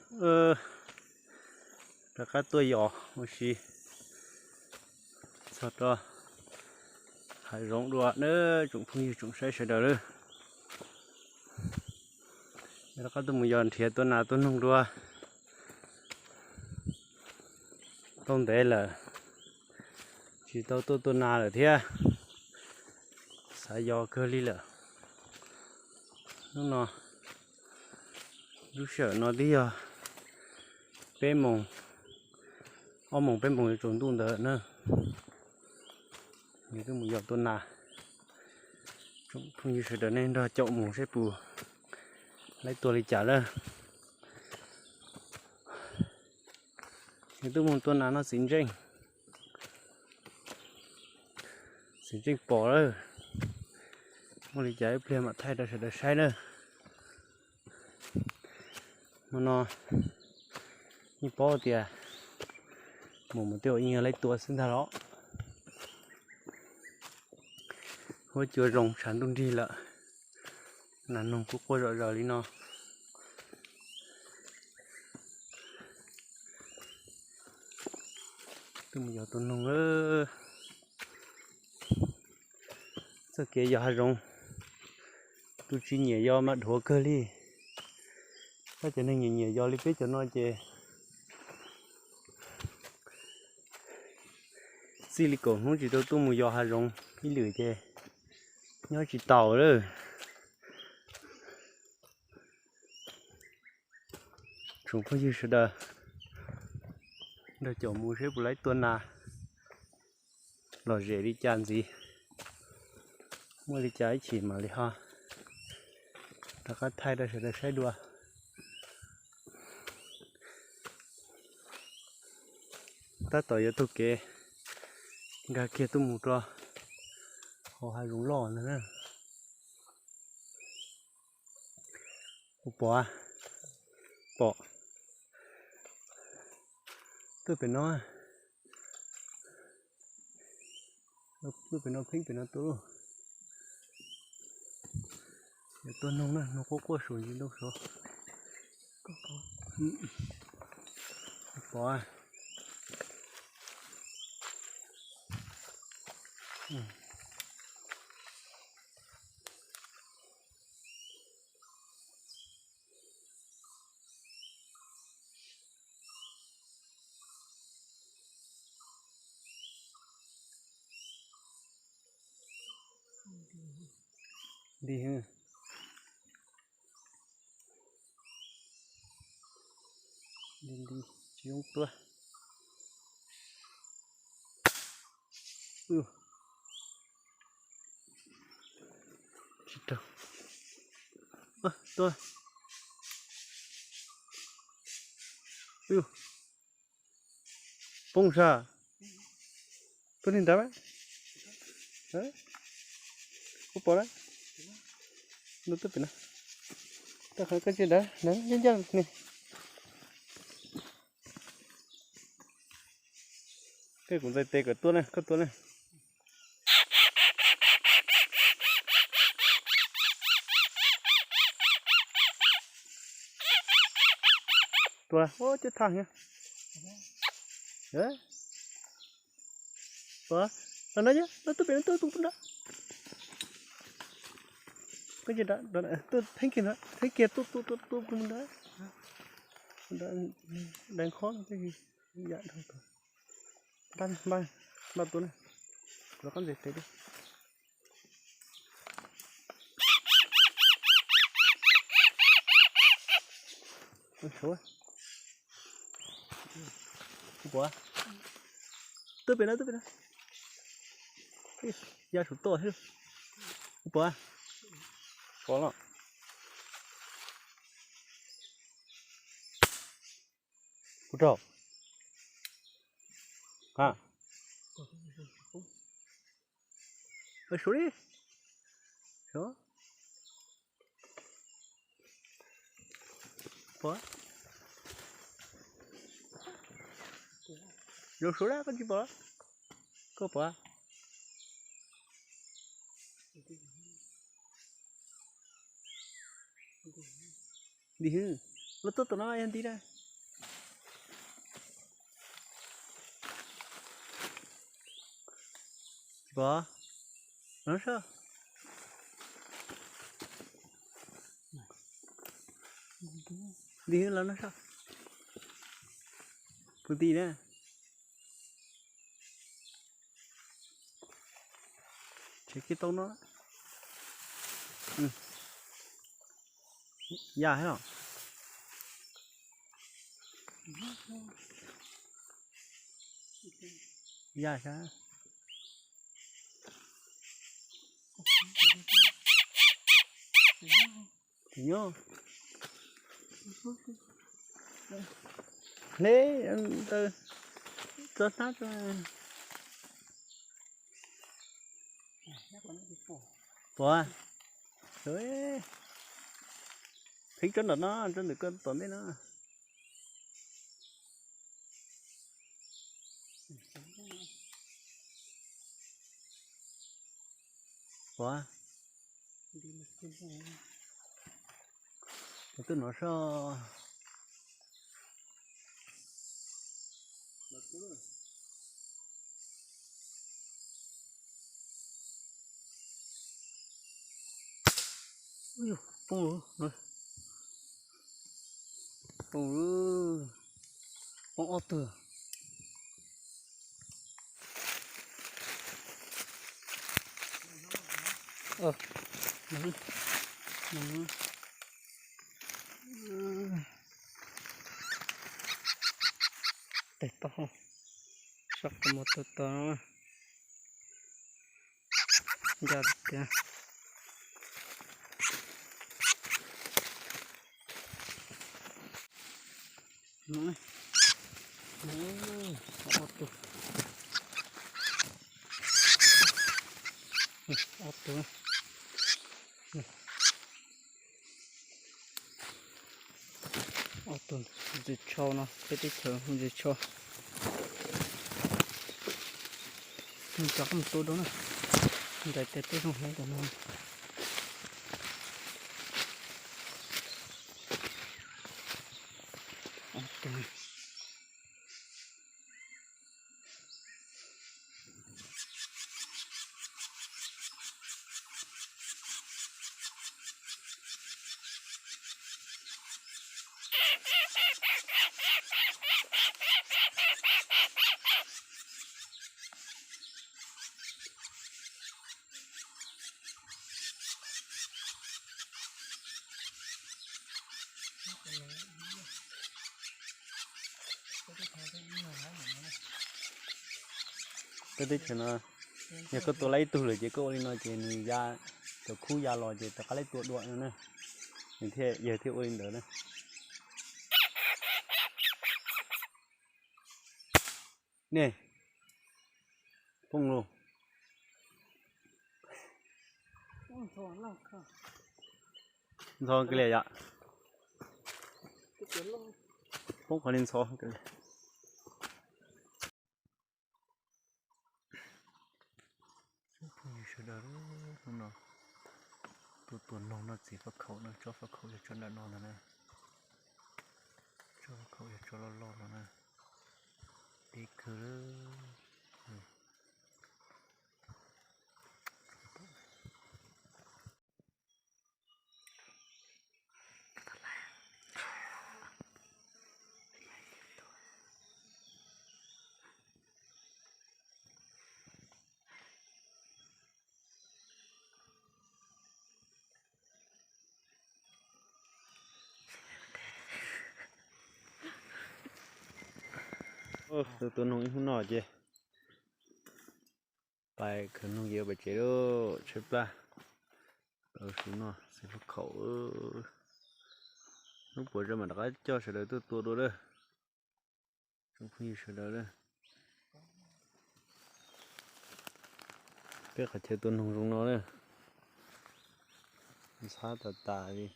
Rov qab tuaj yos ua si txog rau hav zoov dua na, tsoom phooj ywg tsoom saib sawv daws lawm. Rov qab tuaj mus yos nrhiav tua nas tua noog dua. Tau ntev lawm, tsis tau tuaj tua nas lawm thiab, xav yos kawg li lawm. Hnub no, lub sij hawm no twb yog peb moos, ob moos peb moos yuav tsaus ntuj ntawd na. Yus twb mus yos tua nas, tsoom phooj ywg sawv daws nej nrog caum mus seb puas laib tua li cas lawm. Yus twb mus tua nas noj txiv ntseej, txiv ntseej pom lawm. Muaj li cas ib pliag mam thaij rau sawv daws saib na. Hmo no yeej paub tias mus mus twb ua yeej yog laib tua xwb ntag los. Huab cua zoo tshav ntuj nrig lawm, nas noog kuj quaj zom zaws li no. Twb mus yos tua noog lawm. Txoj kev yos hav zoov, tus tsis nyiam yos mas dhuav kawg li. Tab cov neeg nyiam nyiam yos li peb cov no ces txij li kaum hnub tsis tau tuaj mus yos hav zoov ib lwm ces nyob tsis taus lawm. Tsoom phooj ywg sawv daws nrog caum mus seb puas laib tua nas lom zem li cas ntxiv. Muaj li cas ib chim mam li ho rov qab thaij rau sawv daws saib dua. Tab tom yuav taug kev nkag kiag tuaj mus rau hauv hav zoov loj ntag na. Kuv pom, pom, tuaj pem no, tuaj pem no, pheej pem no tuaj lauj. Tua noog na, noog quaj quaj saum ntsis ntoo saud. Pom. Nti, nti, nti, tsis zoo tua. Tsis raug. Tua. Poob sab. Tuaj li ntawd. Kuv pom na. Tuaj pem no. Tuaj qhov koj tsis ntawd, ntawd ncaj ncaj ni. Koj kuv ntxais tes kom tua na, koj tua na. Tua, ua cov thaj. Tua, no no, no tuaj pem no, tuaj tuaj nrad. Koj tsis nrad, tuaj theeb kiag nrad, theeb kiag tuaj tuaj tuaj tuaj nrad. Deev khob no, yam dhau tuaj. Npaj, npaj, npaj tua na. Rov qab ntxais tes li. Pom, tuaj pem no, tuaj pem no. Ya saum toj xwb. Pom, pom los. Kuv rau. Ha. Suav li. Suav. Pom. Zoo suav lawm, koj tsis pom los? Koj pom? Nti hwb, los tuaj tom no yog nti na. Puas? Los soj. Tig los no soj. Puas tig na? Tsev kiag tau no. Ya thiab los? Ya sab. Tsis nyob. Hle, tau tso hnab tso. Puas? Pheej tsob nram no, tsob ntawm koj tom ntej no. Puas? Tus twb no soj. Poob, poob ob tug. Tes tau, soj qhov muag tau tau. Ncaj tiag. Ob tug, ob tug, ob tug ntxim tsho no, peb teb chaws ntxim tsho. Nws cov qab mus tua dua na, ncaim tes teb zoo heev tam no. Peb teb chaws no, yog koj tua laib ib tug lawm ces koj ua li no ces nws ya, cov khub ya los ces rov qab laib tua dua no na. Nws thiaj, yawg thiaj ua li ntawd na. Nej, poob lauj. Ntxhov kiag li yom. Poob qhov li ntxhov kiag li. Phooj ywg sawv daws, hnub no tuaj tua noog noj txiv faj khaum no, tsob faj khaum yog tsob nram no ntag na. Tsob faj khaum yog tsob loj loj no na. Deb kawg lawm. Tus tua noog ib hnub no ces pais khawv noog ces pais tsev lawm, tshaib plab. Tau su noj txiv faj khaum. Hnub puas tsaus mam rov qab coj sawv daws tuaj tua dua lawm. Tsoom phooj ywg sawv daws lawm, peb qhov chaw tua noog zoo no na, ntxhab tas tas li.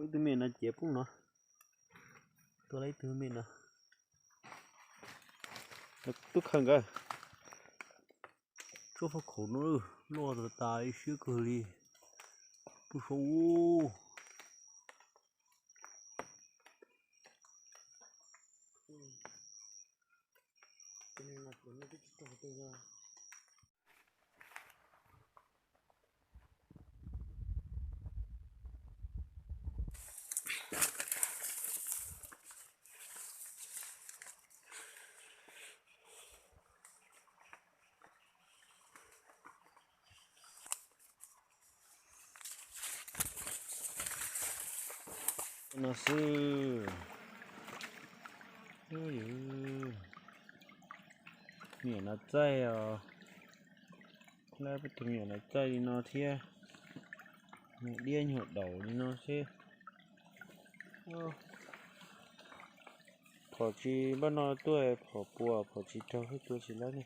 Ib tug me no ciav poob no, tua lawm ib tug me no, tub khaws nkawd. Tsob faj khaum no loj tas tas li, siab kawg li. Pub saud, No xwb. Nyuam nas txaij os. Lab peb tus nyuam nas txaij li no thiab. Nyuam diab nyuam daum li no xwb. Phom tsis npaj no tuaj, phom puas phom tsis raug, tua tsis lab ne.